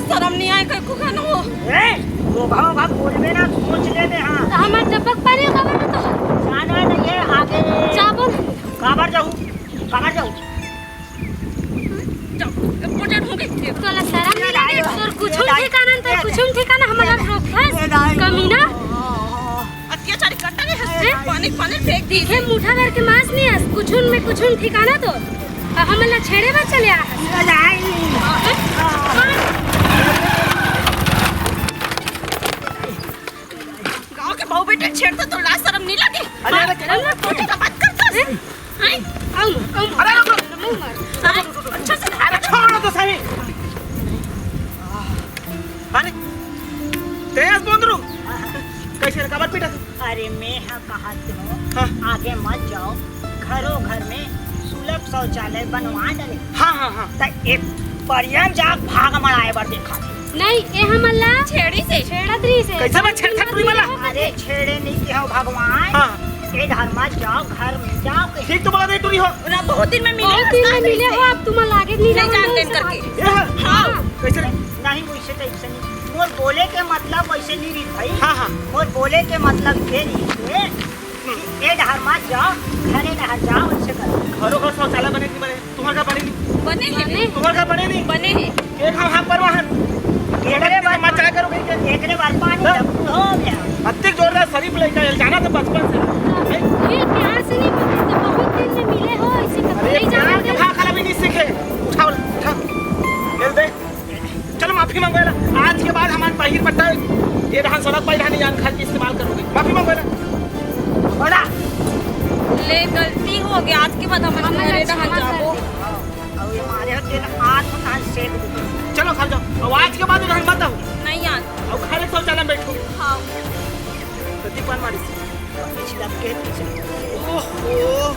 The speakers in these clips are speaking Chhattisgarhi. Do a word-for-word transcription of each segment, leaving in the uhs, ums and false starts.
शर्म नहीं आए, कहीं को कहना हो। ए, वो भाव भाव बोलबे ना, सोच लेबे, हाँ। तो हमार डब्बा के पानी उठावे ना तो। जाना नहीं है आगे। जा बोल। काबर जाऊ? काबर जाऊ? जाओ, important हो गई। तोला शर्म नहीं लगे? तोर कुछ ठिकाना नहीं, तोर कुछ ठिकाना, हमारा रोक है। कमीना। अत्याचारी कट्टा नहीं है, पानी, पानी फेंक दी। हे मुठा भर के मांस नहीं है, कुछ में कुछ ठिकाना तो। आ, हमन ला छेड़े बर चले आ हस। गाँव के बहू बेटे छेड़ता तो लाज शर्म नहीं लगे? अरे, अरे, अरे, अरे, अरे, मत करता। हैं? हैं? आऊ, आऊ, अरे, रुक, रुक। आऊ, मार। हैं? अच्छा से अरे, छोड़ तो सही। अरे, तेज बोंदरू। कैसे रे, काबर पीटा तू? अरे, मैं हा कहा तो हाँ। आगे मत जाओ, घरों घर में सुलभ शौचालय बनवा डले। हाँ, हाँ, हाँ। त ए परियन जा भाग मड़ाए बर देखा। नहीं, ए हमन ला छेड़ी से। छेड़त रही से। कैसे मैं छेड़त रही मला? अरे, छेड़े नहीं के हो भगवान। हाँ। ए घर मत जाओ, घर में जाओ के। ठीक तो बोला दे टूरी हो। ना, बहुत दिन में मिले बहुत दिन में मिले हो, अब तुम लागे नहीं नहीं रहो, जान नहीं देन से करके। आगे। ए, हाँ। हाँ। कैसे? नहीं, वैसे तो ऐसे नहीं। मोर बोले के मतलब वैसे नहीं रही भाई। हाँ, हाँ। मोर बोले के मतलब ये रही है कि ए डहर मत जाओ, घरे डहर जाओ, ऐसे करो। घरों घर शौचालय बने कि बने? तुम्हार का बने नहीं? बने हैं। तुम्हार का बने नहीं? बने हैं। एक हम हाथ पर वाहन। एकरे बार मत चला करो कहीं के। एकरे बार पानी हाँ। जब हो गया। अत्ते जोरदार शरीफ लड़का है, जाना तो बचपन से। हैं? ये प्यार से नहीं पकड़ते, बहुत दिन में मिले हो, इसे कभी अरे नहीं प्यार जाना के था। भाखा भी नहीं सीखे। उठा, उठा। खेल दे। चलो माफी मांगो यार। आज के बाद हमारे पहिर पट्टा ये रहन सड़क पर रहने जान खाए की इस्तेमाल करोगे। माफी मांगो यार। बड़ा। ले गलती हो गई, आज के बाद हम हमारे घरे रहन जाबो। अब ये मारे हो तेल हाथ होता है सेक दो। चलो खा जाओ। अब आज के बाद रहन मत आओ। नहीं यार। अब खाली शौचालय में बैठो। हाँ। कति पान मारी। पीछे लग के पीछे। ओहो।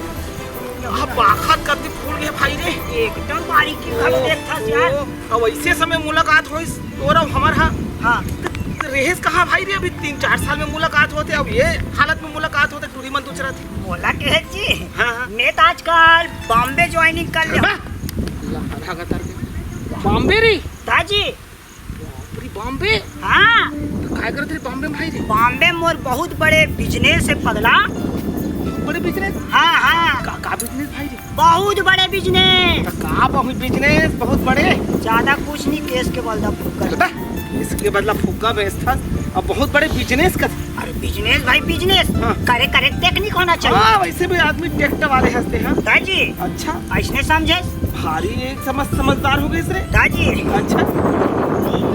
यहाँ बाखत कति फूल गए भाई रे। एकदम बारीकी घलो देखत हस यार। ओहो। अब ऐसे समय मुलाकात होइस तोर अउ हमर हा। हाँ। त रेहेस कहाँ भाई रे, अभी तीन चार साल में मुलाकात होते, अब ये हालत में मुलाकात होते, टूरी मन दूसरा थे। बोला के है जी। हाँ, हाँ। मैं तो आजकल बॉम्बे ज्वाइनिंग कर ले। बा-, अल्लाह, आधा का तार के। बॉम्बे रे? ताजी। बाप रे, बॉम्बे? हाँ। तो काय करत रे बॉम्बे में भाई रे? बॉम्बे मोर बहुत बड़े बिजनेस है पगला। बहुत बड़े बिजनेस? हाँ, हाँ। का, का बिजनेस भाई रे? बहुत बड़े बिजनेस। तो का बहुत बिजनेस, बहुत बड़े? ज्यादा कुछ नहीं, केस के बदला फुग्गा। बता, केस के बदला फुग्गा बेचथस, अब बहुत बड़े बिजनेस का। अरे बिजनेस भाई, बिजनेस। हाँ। करे, करे टेक्निक होना चाहिए। हाँ, वैसे भी आदमी टेक्ट वाले हंसते हैं। दाजी। अच्छा। ऐसने समझे? भारी एक समझ, समझदार हो गए रे। दाजी। अच्छा।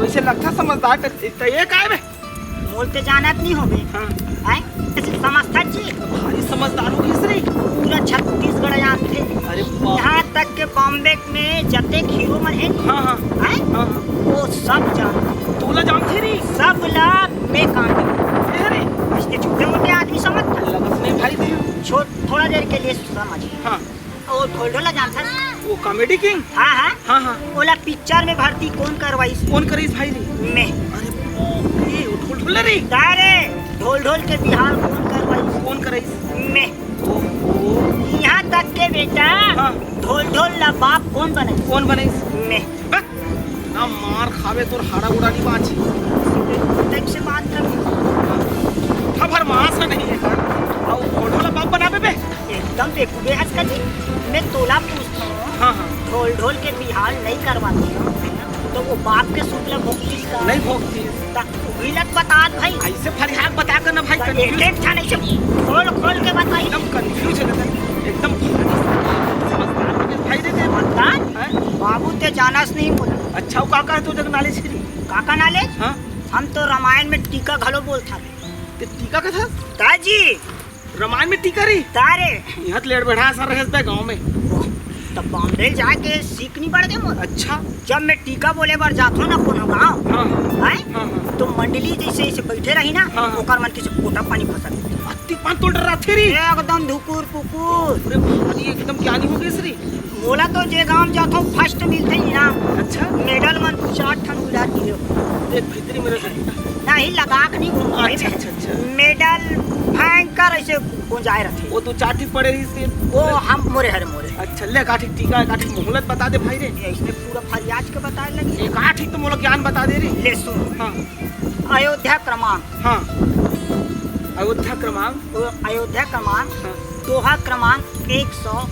वैसे लगता समझदार टेक्ट, तो ये काय बे? मोल के जानत नहीं होबे। हाँ। हैं? ऐसे समझता जी। भारी समझदार हो गइस रे। पूरा छत्तीसगढ़ जानथे। अरे बाप। यहाँ तक के बॉम्बे में जतेक हीरो मन हे, हाँ, हाँ। हैं? हाँ, हाँ। वो सब जानथे। तोला जानथे रे? सब ला मैं काम ए रे। इसके छोटे मोटे आदमी समझता। लगत नहीं भाई रे। छोट, थोड़ा देर के लिए समझ। हाँ। वो ढोल ढोल ला जानथस? वो कॉमेडी किंग? हाँ, हाँ। हाँ, हाँ। ओला पिक्चर में भर्ती कोन करवाइस? कोन करइस भाई रे? मैं। अरे बाप रे, वो ढोल ढोल रे? का रे? ढोल ढोल के बिहाव कोन करवाइस? कोन करइस? मैं। ओहो। यहाँ तक के बेटा, हाँ। ढोल ढोल ला बाप कोन बनाइस? कोन बनाइस? मैं। बे, ना मार खावे तोर हाड़ा गोड़ा नहीं बाँची। टाइप से बात कर। खबर मास नहीं है। आओ, ढोल ढोल ला बाप बनाबे बे। एकदम बेवकूफे हस का जी। मैं तोला पूछता हूँ, हाँ, हाँ। ढोल ढोल के बिहाव नहीं करवाते हो, तो वो बाप के सूप ला भोगतीस का? नहीं भोगतीस। ता उही लग बतात भाई। ऐसे फरियाद बता कर ना भाई, तो confuse। एक एक ठाने से खोल खोल के बताई। एकदम confuse है, एकदम समझदार हो गए भाई रे। समझदार? हैं? बाबू ते जानस नहीं बोला। अच्छा, वो काका है तो जग knowledge करी। काका knowledge? हाँ। हम तो रामायण में टीका घलो बोलता थे। ते टीका का था? ताजी। रामायण में टीका रे? तारे। यहाँ तो लेट बैठा सर रहे थे गाँव में। तब बॉम्बे जाके सीख नहीं पड़ गए मोर। अच्छा। जब मैं टीका बोले बर जात हूँ ना कोनो गाँव, हाँ, हाँ। हैं? हाँ, हाँ। तो मंडली जैसे ऐसे बैठे रही ना, हाँ, हाँ। ओकर मन के से कोटा पानी खसक। अत्ती पान तोड़ रहा थे रे। एकदम धुकुर पुकुर। अरे भाई, एकदम ज्ञानी हो गए रे। मोला तो जे गाँव जात हूँ, first मिलते ही ना। अच्छा। मेडल मन दू चार ठन उड़ा दिए। एक भीतरी में रख। नहीं, लगा के नहीं घूमत भाई। अच्छा, अच्छा, अच्छा। मेडल भयंकर ऐसे गुंजाए रथे। वो दू चार ठी पड़े रहिस के। वो हम मोरे हरे मोरे। अच्छा, ले काठी टीका, काठी मोहलत बता दे भाई रे। ये इसमें पूरा फरियाज के बताए लगी। एक आठ ही तो मोला ज्ञान बता दे रे। ले सुन। हाँ। अयोध्या क्रमांक। हाँ। अयोध्या क्रमांक। वो अयोध्या क्रमांक। हाँ। दोहा क्रमांक एक सौ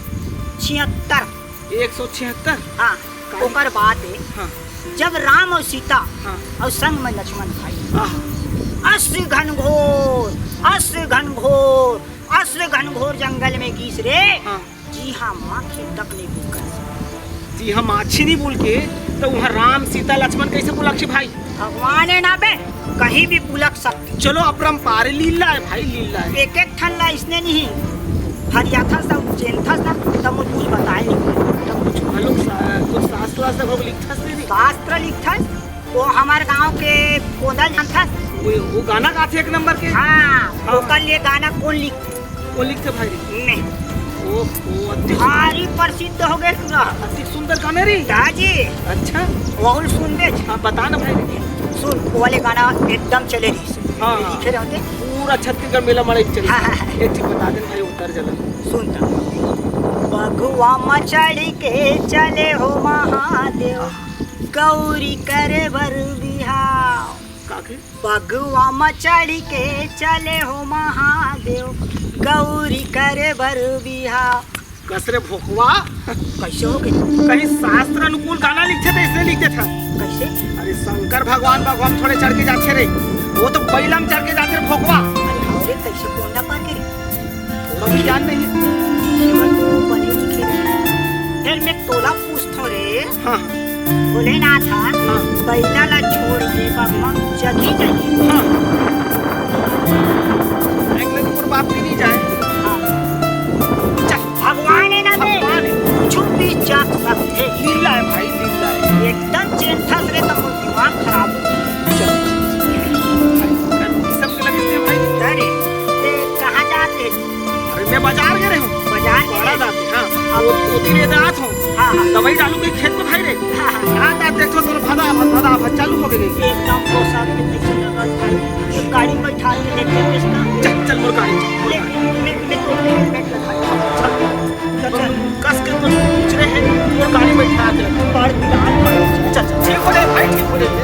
छिहत्तर। एक सौ छिहत्तर। हाँ। काली। ओकर बाद है, हाँ। जब राम और सीता हाँ। और संग में लक्ष्मण भाई आह। अस घनघोर, अस घनघोर, अस घनघोर जंगल में गीस रे। हाँ। जी हाँ, माँ खेत तक नहीं भूखा। जी हाँ, माछी नहीं बोल के, तो वहाँ राम, सीता, लक्ष्मण कैसे बोला भाई? भगवान है ना बे, कहीं भी पुलक सकथे। चलो, अपरंपार लीला है भाई, लीला है। एक एक ठन ला इसने नहीं फरियाथस त चेनथस ना, तब वो कुछ बताए नहीं। तब कुछ घलो सा-, कुछ शास्त्र वास्त्र घलो लिखथस नहीं? शास्त्र लिखथस, वो हमार गांव के कोदल जानथस। वो, वो गाना गाथे एक नंबर के। हाँ, हाँ। ओकर लिए गाना कौन लिख वो लिखथे भाई रे। नहीं। ओहो, अति भारी प्रसिद्ध हो गए पूरा। अति सुंदर गाना रे। दाजी। अच्छा। वहुल सुन दे। हाँ, बता ना भाई रे। सुन, वो वाले गाना एकदम चले रही। हाँ, हाँ। लिखे रहते। पूरा छत्तीसगढ़ मेला मड़ई चले। हाँ, हाँ, हाँ। एक चीज बता दे भाई, उतर जला। सुन त। बघवा म चढ़ के चले हो महादेव, गौरी करे बर बिहाव। का के? बघवा म चढ़ के चले हो महादेव, गौरी करे बर बिहाव। कस रे भोकवा। कैसे हो गए? कहीं शास्त्र अनुकूल गाना लिखथे त इसने लिख देथा। कैसे? अरे शंकर भगवान बघवा म थोड़े चढ़ के जाथे रे, वो तो बैला म चढ़ के जाथे रे भोकवा। अरे हाँ रे, कैसे कोंडा पार के रे? थोड़ा भी ज्ञान नहीं है। जीवन तो बने लिखे रे। फिर मैं तोला पूछथो रे। हाँ। भोलेनाथ ह हाँ। बैला ला छोड़ के बघवा जगी जगी। हाँ। एक लगे पर बाप भी नहीं जाए। हाँ। चल। भगवान है ना बे, भगवान है। कुछ भी जा सकथे। लीला है भाई, लीला है। एकदम चेंथस रे, तब दिमाग खराब हो। चल। भाई, सब के लगे थे भाई। अरे, ते कहाँ जात हे? अरे, मैं बाजार गए रहे हूँ। बाजार गए बड़ा रहे? जाते, हाँ। हाँ। वो, वो दिन ये रात हूँ। हाँ, हाँ। दवाई डालू के खेत में भाई रे। हाँ, हाँ। रात आते देखो, तोर भदा, भदा, भदा चालू हो गई। एकदम तो साथ में कैसे लगा भाई? तो गाड़ी में बैठा के लेके इसका। चल, चल, मोर गाड़ी, चल, मोर ले, गाड़ी। ले, ले, तो ले, बैठ ले भाई। चल, चल, चल। कस के तो पूछ रहे हैं, मोर गाड़ी में बैठा के। बड़ बिरान भाई। चल, चल, ठीक हो जाए भाई, ठीक हो जाए।